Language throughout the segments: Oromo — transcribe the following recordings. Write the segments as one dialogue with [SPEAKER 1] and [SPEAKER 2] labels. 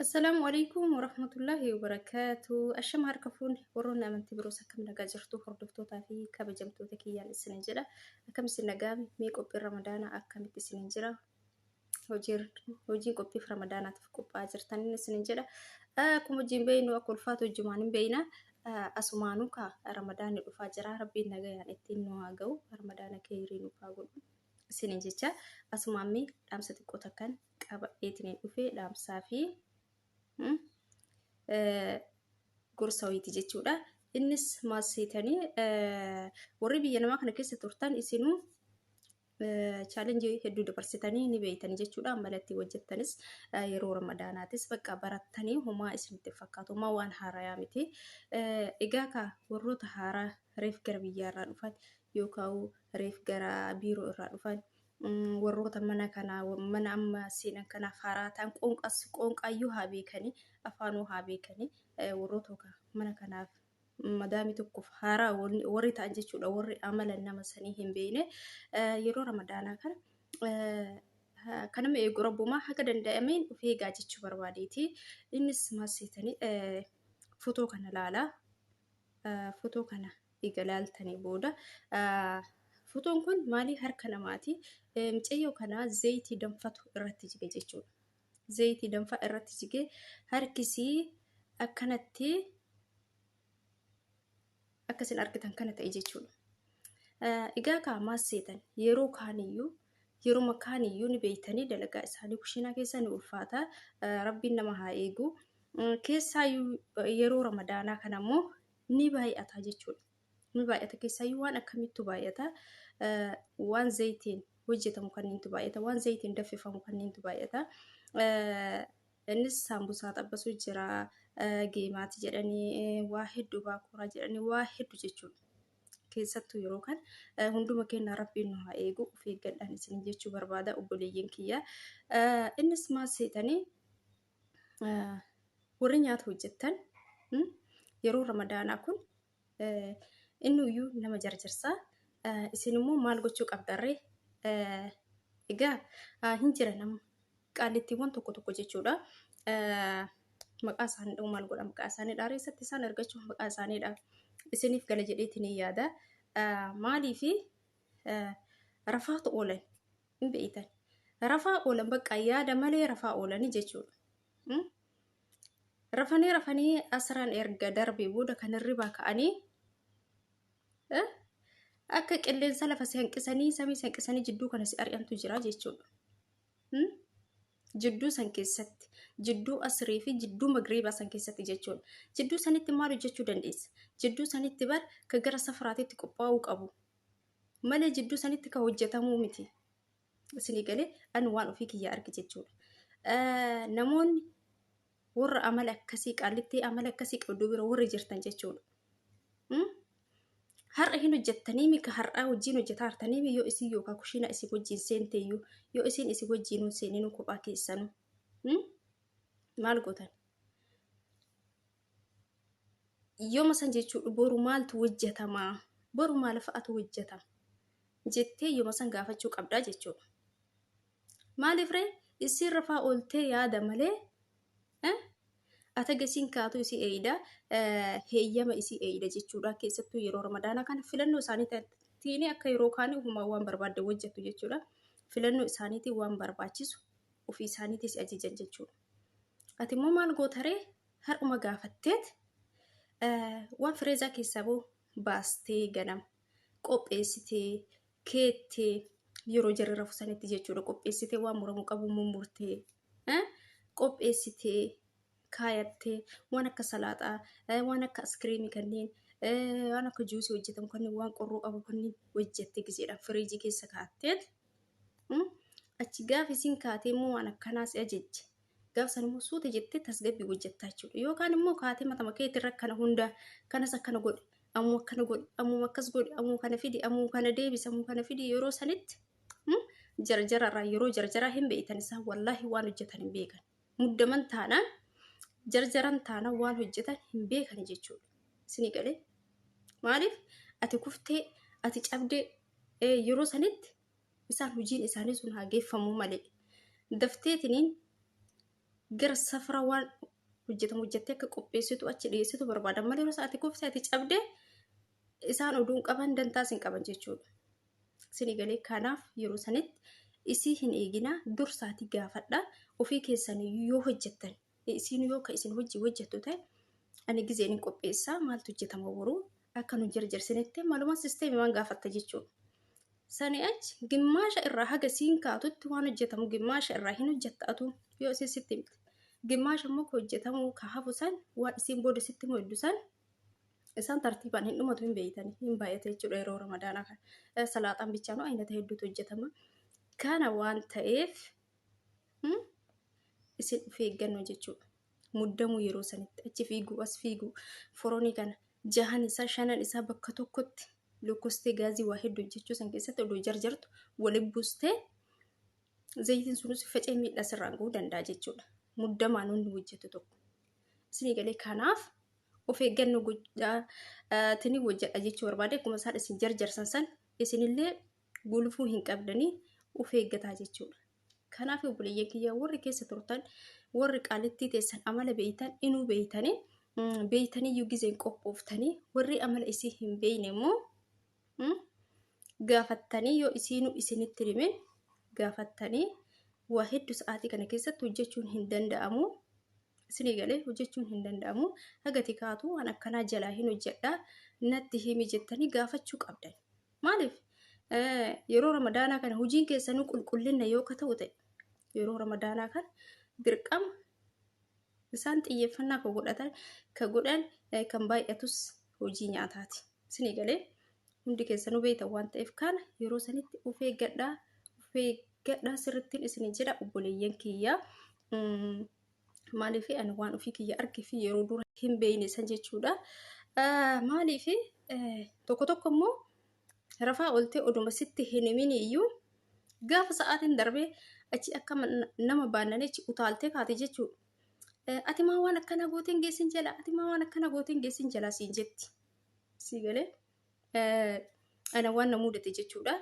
[SPEAKER 1] Assalaamu alaikum warahmatullahi wabarakaatu. Ashama harka fuune warroonni amantii biroos akkam nagaa jirtu hordoftootaa fi kabajamtoota kiyyaan isinin jedha. Akkam isin nagaame mee qophiin ramadaanaa akkamitti isinin jira? Hojiin qophiif ramadaanaatiif qophaa'aa jirtaniin isinin jedha. Akkuma hojiin beeynu akka ulfaatu hojjumaan hin beeyna. Asumaanuu ka ramadaanni dhufaa jira. Rabbiin nagayaan ittiin nu haa ga'u. Ramadaana keeyrii nuuf haa godhu. Isinin jecha asumaan mee dhaamsa xiqqoo takkan qabadheetiin dhufe dhaamsaa fi gorsa wayiiti jechuudha. Innis maal seetanii warri biyya namaa kana keessa turtan isinuu chaalenjii hedduu dabarsitanii ni beeytanii jechuudha. Malatti hojjettanis yeroo ramadaanaatis bakka barattanii homaa isinitti fakkaatu homaa waan haarayaa miti. Egaa ka warroota haaraa reef gara biyyaarraa dhufan yookaan reef gara biiroo irraa dhufan warroota mana kanaa mana amma seenan kanaaf haaraa ta'an qoonqas qoonqaayyuu haa beekanii afaanuu haa beekanii warroota mana kanaaf madaamii tokkoof haaraa warri ta'an jechuudha warri amala nama sanii hin beekne yeroo ramadaanaa kana kan nama eegu rabbumaa haga danda'ameen of eegaa jechuu barbaadeeti. Innis maal seetanii fotoo kana laalaa fotoo kana eega laaltanii booda fotoon kun maalii harka namaati mucayyoo kanaa zayitii danfatu irratti jige jechuudha. Zayitii danfaa irratti jige harkisii akkanatti akka isin argitan kana ta'e jechuudha. Egaa kaa maal seetan yeroo kaaniyyuu yeruma kaaniyyuu ni beeytanii dalagaa isaanii kushiinaa keessa ni ulfaata. Rabbiin nama haa eegu. Keessaayyuu yeroo ramadaanaa kana immoo ni baay'ata jechuudha. Ni baay'ata keessaayyuu waan akkamittu baay'ata. Waan zayitiin hojjetamu kanneentu baay'ata. Waan zayitiin danfifamu kanneentu baay'ata. Innis saambusaa xabbasuu jira. Geemaati jedhanii waa hedduu baakoraa jedhanii waa hedduu jechuudha. Keessattuu yeroo kan hunduma keenya rabbiin nu haa eegu of eeggadhaan isin jechuu barbaada obboleeyyiin kiyya. Innis maal seetanii warri nyaata hojjettan yeroo ramadaanaa kun innuyyuu nama jarjarsaa isin immoo maal gochuu qabdarree egaa hin jira nama qaallittiiwwan tokko tokko jechuudha. Maqaa isaanii dha'u maal godha maqaa isaanii dha reessatti isaan argachuuf maqaa isaanii dha isiniif gala jedheetiin hin yaada. Maaliifi rafaatu oolan hin beeytan. Rafaa oolan bakka yaada malee rafaa oolanii jechuudha. Rafanii rafanii asraan erga darbee booda kan hirribaa ka'anii akka qilleensa lafa si hanqisanii samii si hanqisanii jidduu kana si ari'antu jira jechuudha. Jidduu san keessatti jidduu asrii fi jidduu magriibaa san keessatti jechuudha. Jidduu sanitti maal hojjechuu dandeessa? Jidduu sanitti bar ka gara safraatitti qophaa'uu qabu. Malee jidduu sanitti ka hojjetamuu miti. Isinii galee ani waan ofii kiyya arge jechuudha. Namoonni warra amala akkasii qaallittii amala akkasii qabdu bira warri jirtan jechuudha. Har'a hin hojjettanii mika har'aa wajjin hojjetaa hartanii mi yoo isin yookaan kushiina isin wajjin seenteeyyuu yoo isin isin wajjin hin seeninuu kophaa keessanuu. Maal gootan? Yooma san jechuudha boru maaltu hojjetamaa? Boru maal fa'atu hojjetama? Jettee yooma san gaafachuu qabdaa jechuudha. Maaliif ree isiin rafaa ooltee yaada malee ata gasiin kaatu isii eeyida heeyyama isii eeyida jechuudha. Keessattuu yeroo ramadaanaa kana filannoo isaaniitiin akka yeroo kaanii ofumaa waan barbaadde hojjettu jechuudha. Filannoo isaaniitiin waan barbaachisu ofii isaaniitis ajajan jechuudha. Ati immoo maal gootaree har'uma gaafatteet waan fireezaa keessaa boo baastee ganama qopheessitee keettee yeroo jarri rafu sanitti jechuudha qopheessitee waan muramu qabu mummurtee qopheessitee kaayattee waan akka salaaxaa waan akka askiriimii kanneen waan akka juusii hojjetamu kanneen waan qorroo qabu kanneen hojjettee gizeedhaan firiijii keessa kaa'atteet achi gaafa isiin kaatee immoo waan akkanaa si ajajje gaaf san immoo suuta jettee tasgabbii hojjettaa jechuudha. Yookaan immoo kaatee matama keetirra kana hunda kanas akkana godhi ammoo akkana godhi ammoo akkas godhi ammoo kana fidi ammoo kana deebisi ammoo kana fidi yeroo sanitti jarjararraa yeroo jarjaraa hin beektan isaan wallaahi waan hojjetan hin beekan. Muddaman taanaan jarjaran taanaan waan hojjetan hin beekan jechuudha. Isinii galee maaliif ati kuftee ati cabdee yeroo sanitti isaan hojiin isaanii sun haa geeffamuu malee. Dafteetiniin Gara safara waan hojjetamu hojjettee akka qopheessitu achi dhiyeessitu barbaadan malee yeroo sa'aatii kuftee ati cabdee isaan oduun qaban dantaas hin qaban jechuudha. Isinii galee kanaaf yeroo sanitti isii hin eeginaa dursaatii gaafadha. Ofii keessanii yoo hojjettan isiin yoo ka isin hojii hojjettu ta'e ani gizeen hin qopheessaa maaltu hojjetama boruu akka nu jarjarsinitti maluma sisteemii waan gaafatta jechuudha. Sani achi gimmaasha irraa haga siin kaatutti waan hojjetamu gimmaasha irraa hin hojjettatu yoo isin sitti himte. Gimmaasha immoo ka hojjetamu ka hafu san waan isiin booda sitti himu heddu san isaan tartiibaan hin dhumatu hin beeytani hin baay'ate jechuudha yeroo ramadaanaa kana. Salaaxaan bichaanuu aynata hedduutu hojjetama. Kana waan ta'eef isin of eeggannoo jechuudha. Muddamuu yeroo sanitti achi fiiguu as fiiguu foronii kana jahan isaa shanan isaa bakka tokkotti lokkostee gaazii waa hedduu hojjechuu san keessatti odoo jarjartu waliin buustee zayitiin sunis faca'ee miidhaa sirraan ga'uu danda'a jechuudha. Muddamaan hundi hojjetu tokko. Isinii galee kanaaf of eeggannoo guddaa tini hojjedha jechuu barbaade akkuma isaan isin jarjarsan san isinillee gulufuu hin qabdanii of eeggataa jechuudha. Kanaaf obboleeyyan kiyya warri keessa turtan warri qaalittii teessan amala beeytan inuu beeytanii beeytaniyyuu gizeen qophooftanii warri amala isii hin beeyne immoo gaafattanii yoo isiinuu isinitti himin gaafattanii waa hedduu sa'aatii kana keessatti hojjechuun hin danda'amu. Isinii galee hojjechuun hin danda'amu. Hagati kaatu waan akkanaa jalaa hin hojjedha natti himi jettanii gaafachuu qabdan. Maaliif yeroo ramadaanaa kana hojiin keessanuu qulqullina yoo ka ta'u ta'e yeroo ramadaanaa kana dirqama isaan xiyyeeffannaa ka godhatan ka godhan kan baay'atus hojii nyaataati. Isinii galee hundi keessanuu beektan waan ta'eef kana yeroo sanitti of eeggadhaa of eeggadhaa sirrittiin isinii jedha obboleeyyan kiyyaa. Maaliif ani waan ofii kiyya argee fi yeroo dura hin beekne san jechuudha. Maaliif tokko tokko immoo rafaa ooltee oduma sitti hin himin iyyuu gaafa sa'aatiin darbee achi akka nama baannanee achi utaaltee kaate jechuudha. Ati maa waan akkana gooteen geessin jala ati maa waan akkana gooteen geessin jala siin jetti. Sii galee ana waan na mudate jechuudha.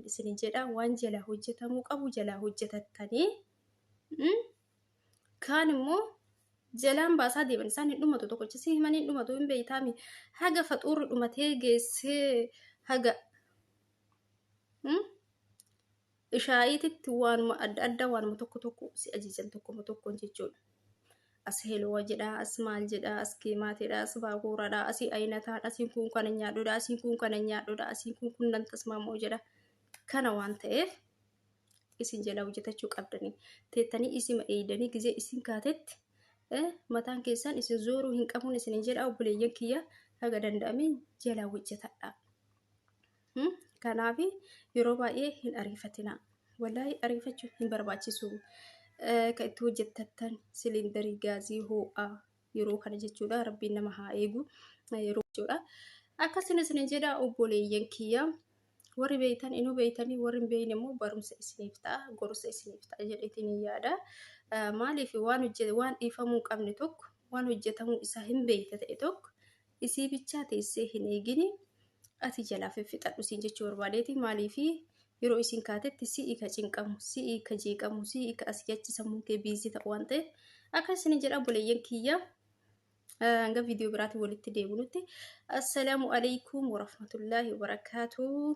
[SPEAKER 1] Isin jedha waan jala hojjetamuu qabu jala hojjetattanii. Kaan immoo jalaan baasaa deeman isaan hin dhumatu tokkocha si himan hin dhumatu hin beeytaami haga faxuurri dhumatee geessee haga ishaa'iititti waanuma adda addaa waanuma tokko tokko si ajajan tokkoma tokkoon jechuudha. As heloo jedha as maal jedha as keemaatidha as baakuuradha asii ayinataan asiin kun kana nyaadhudha asiin kun kana nyaadhudha asiin kun kun nan tasmaamoo jedha kana waan ta'eef isin jalaa hojjetachuu qabdanii teettanii isima eeydanii gizee isin kaatetti mataan keessan isin zooruu hin qabuun isin jedha obboleeyyan kiyya haga danda'ameen jalaa hojjetadha. Kanaaf yeroo baay'ee hin ariifatina. Wallaahi ariifachuu hin barbaachisu. Kan itti hojjettattan siliindarii gaazii hoo'aa yeroo kana jechuudha. Rabbiin nama haa eegu yeroo jechuudha. Akkasuma isin jedha obboleeyyan kiyya. Warri beeytan inuu beeytanii warri hin beeyne immoo barumsa isiniif ta'a gorsa isiniif ta'a jedheetiin hin yaada. Maaliif waan hojjete waan dhiifamuu hin qabne tokko waan hojjetamuu isaa hin beeyte ta'e tokko isii bichaa teessee hin eegini ati jalaa fiffixadhu siin jechuu barbaadeeti maaliif yeroo isin kaatetti si'i ka cinqamu si'i ka jeeqamu si'i ka asii achi sammuun kee biizii ta'u waan ta'eef akka isin jedha obboleeyyan kiyya hanga viidiyoo biraatiin walitti deebinutti assalaamu alaikum warahmatullaahi wabarakaatuh.